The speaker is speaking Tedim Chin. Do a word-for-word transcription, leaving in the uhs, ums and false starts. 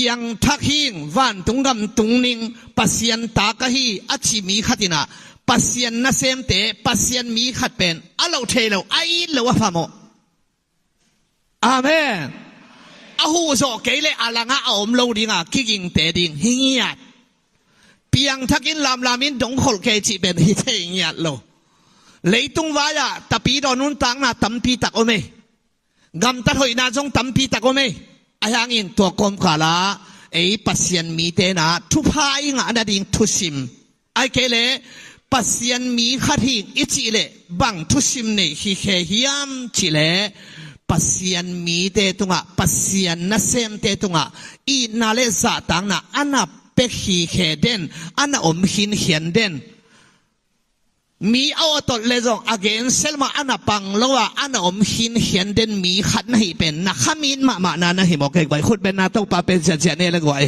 Piangthak hing, vantung gam tung ning, Pasian ta ka hi a ci mi khat in ah Pasian nasemte, Pasian mi khat pen a loh thei lo, a it lo a phamawh. Amen. A huh zawh kei leh a langah a om lo ding a kigingte ding hi ngiat. Piangthak in lamlam in dongkholh kei cih pen hi thei ngiat lo. Leitung vai-ah tapidaw nuntakna tampi tak om ei. Gamtat hoihna zong tampi tak om ei. Ahi hangin tua kawmkalah ei Pasian mite in ah thupha i ngah nading thusim, ahih kei leh Pasian mi khat hing i cih leh bang thusim nei hi khe hiam cih leh, Pasian mite tungah, Pasian nasemte tungah itna le zahtakna a na pek hi khe den, a na om khinkhian den. Mi a awtawt le zong a gen selmah a na pang lo a, a na om khinkhian den mi khat na hih pen na khamit mahmahna na hi mawk ei guai. Khut benna Topa pen ziahziah ne le guai.